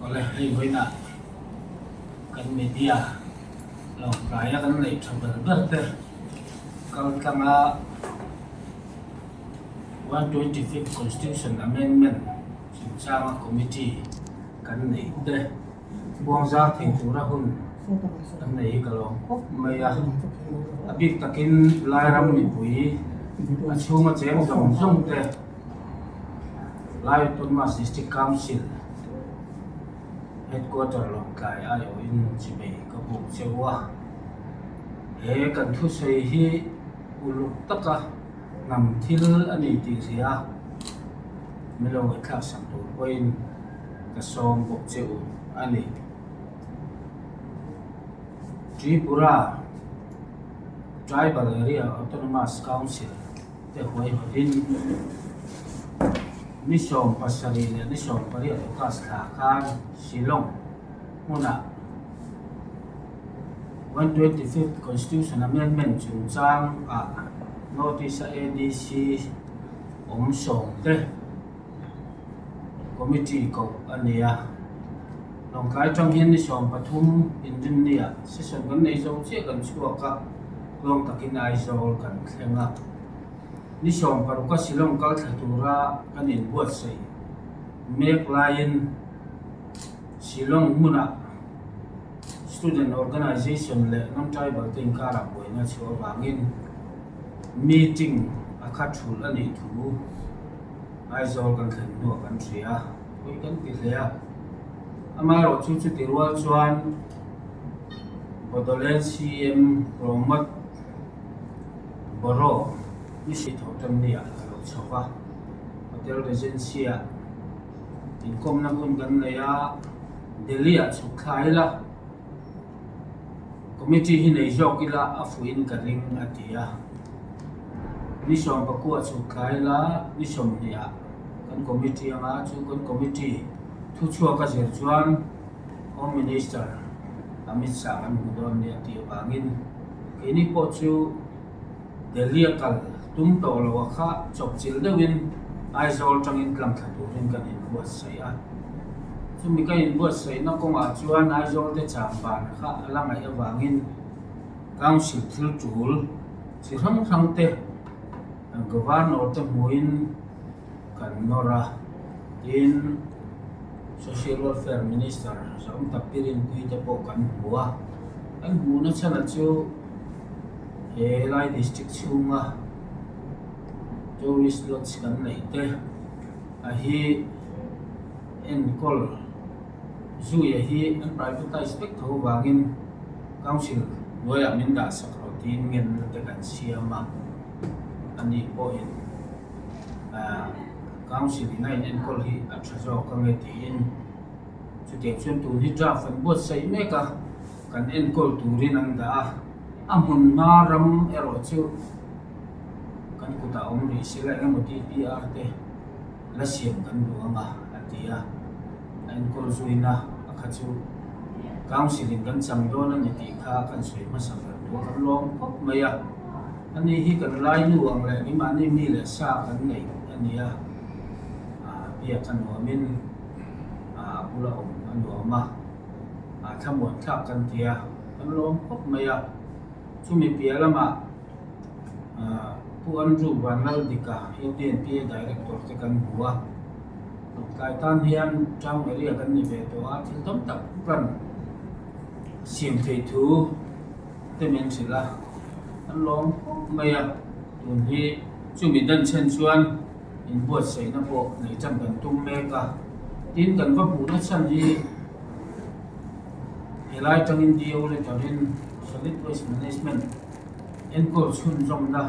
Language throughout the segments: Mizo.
Awle, hei vawiinah kan media Lawngtlaia kan neih tha ber ber te kal tlanga 125th Constitution Amendment chungchanga committee kan neih te buang zar thei tura hun kan nei hi ka lawm khawp mai a. A bik takin Lairam mipui a chhunga cheng zawng zawng te Lai Autonomous District Council Headquarter Lawngtlai aiawhin chimei ka buk cheu a. He kan thusawi hi uluk taka hnam thil a ni tih hria min lo ngaihthlak sak tur pawhin ka sawm bawk che u a ni. Tripura Tribal Area Autonomous Council te huaihawtin ni 70 leh ni 18 August thla khan Shillong hmunah 125th Constitution Amendment chungchang ah Notice a ADC awm sawm te Committee koh a ni a. Lawngtlai tang hian ni 13 Inrinni ah session kan nei zo chiah kan chhuak a, tluang takin Aizawl kan thleng a. Ni 16 a Shillong kal thla tura kan inbuatsaih mek laiin Shillong hmunah Student Organisation leh Non-Tribal te inkarah buaina chhuah avangin meeting a khat thulh a nih thu Aizawl kan thlen hnuah kan hria a, pawi kan ti hle a. Amaherawh chu chuti rual chuan Bodoland CM Promod Boro ni si tho tan ni ah a lo chho va, Hotel Regency ah inkawmna hun kan nei a, Delhi ah chhuk thla ila Committee hi nei zawk ila a fuhin ka ring a ti a. Ni 19 ah chhuk thla ila ni 20 ah kan committee anga chu kan committee thuchhuak a zir chuan Home Minister Amit Shah kan hmu dawn nia tih avangin keini pawh chu Delhi a kal tum tawh lo a kha chawpchilh deuhin Aizawl tangin tlang thla turin kan inbuatsaih a. Chumi ka inbuatsaihna kawngah chuan Aizawl te changban kha a la ngaih avangin Council thil tul chi hrang hrang te Governor te hmuhin kan nawr a, tin Social Welfare Minister Zawm Tappirinpui te pawh kan hmu a. Kan hmuhna chhanah chu he lai district chhunga tourist lodge kan neih te a hi enkawl zuia hi an privatize vek tho vangin council hnuaiah min dah sak rawh tiin ngenna te kan siam a ani pawhin ah council in a in enkawl hi a tha zawk ange tiin chutiang chuan tun hi draft an buatsaih mek a. Kan enkawl turin an dah a, a hmun hma ram erawh chu kan kutah awm rih se la engemaw DPR te la siam kan duh ang a, a ti a. A enkawl zuina a kha chu Council in kan chang dawn a ni tih kha kan sawi hmasa ber duh a, kan lawm khawp mai a. Ani hi kan lainu ang leh keimahni mi leh sa kan neih a ni a, biak a nuamin a bula awm a nuam a. a thlamuan thlak kan ti a, kan lawm khawp mai a. Chumi piah lamah ahh Pu Andrew Vanlaldika UDNPA Director te kan hmu a, Lawngtlai tan hian town area kan ni ve tawh a, thil tam tak plan siam thei thu te min hrilh a, kan lawm khawp mai a. Tun hi chumi dan chhen chuan inbuatsaihna pawh nei tan kan tum mek a, tin kan va hmuhna chhan hi helai tangin DO letter in Solid Waste Management enkawl chhunzawmna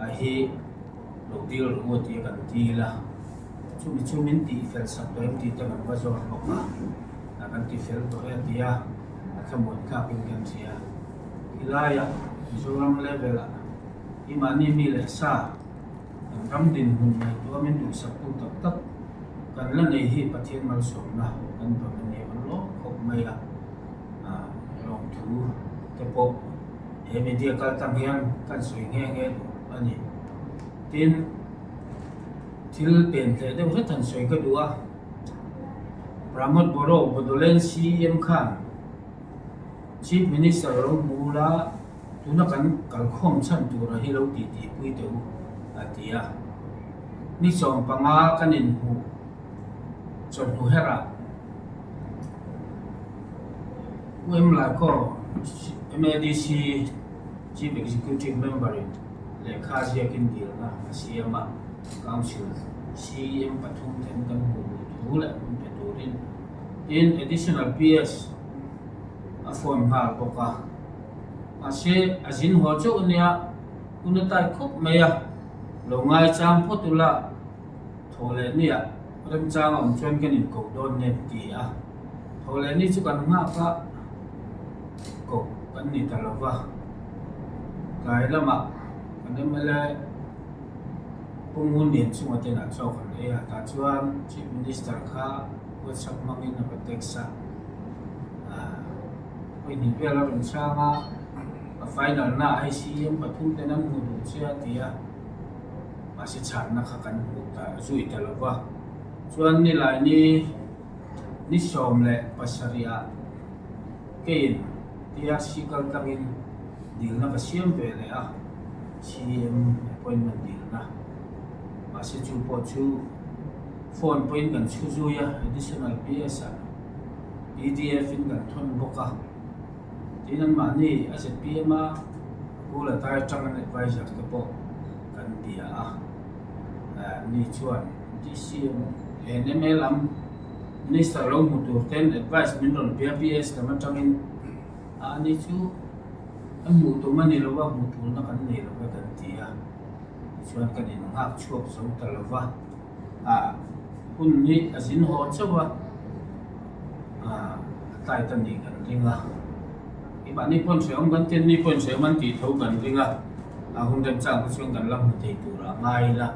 ah hi lo dil rawh u tia kan dil a, chumi chu min tih fel sak tawh em tih te kan va zawt bawk a, a kan ti fel tawh e tia a thlamuan thlakin kan hria. Helaiah Mizoram level ah hi mahni mi leh sa Kan ram dinhmun ngaihtuah min duhsaktu tak tak kan la nei hi Pathian malsawmna kan dawn a ni ang lawm khawp mai a, lawmthu te pawh he media kal tang hian kan sawi nghe nghe duh a ni. Tin, thil pen hleh deuh hret han sawi ka duh a. Pramod Boro, Bodoland CEM khan Chief Minister lo hmu la, tuna kan kalkhawm chhan tura hi lo titi pui teh u, a ti a. Ni 15 kan inhmuh chawhnu herah Pu M Laikaw, MADC Chief Executive Member in lehkha ziakin dilna a siam a, Council CEM pathum ten kan hmuh duh thu leh hun pe turin tin Additional PS a phone nghal bawk a. Mahse, a zin haw chauh ania hun a tai khawp mai a, lo ngaichang phawt ula thaw leh nia remchang a awm chuan kan inkoh dawn nen ti a. Thaw leh ni chu kan nghak a, koh kan ni ta lo va. Tlai lamah kan mla Pu Ngun Lianchunga te inah chaw kan ei a, tah chuan Chief Minister kha WhatsApp hmangin a va text a, pawihnih vel a rawn chhang a, a final na ah hei CM pathum ten an hmu duh che a ti a, mahse chhanna kha kan hmu ta zui ta lo va. Chuan nilai ni ni 17 ah keiin TRC kal tlangin dilna ka siam ve leh a, CM appointment dilna. Mahse chu pawh chu phone pawhin kan chhu zui a, additional PS ah pdf in kan thawn bawk a. Tin anmahni a zpm a Kula tai atang an advisor te pawh kan bia a. Ni chuan DCM NMA lam Minister lo hmu tur ten advice min rawn pe a, PS lam atangin a ni chu kan hmuh tum a ni lo va, hmuh tulna kan nei lo va kan ti a. Tichuan kan innghak chhuak zo ta lo va, ah hun hi a zin haw chauh a, ah a tlai ta nih kan ring a. Keimahni pawhin hrehawm kan ti a, ni pawhin hrehawm an tih tho kan ring a, a hun remchang te chuan kan la hmu thei tur a ngai la.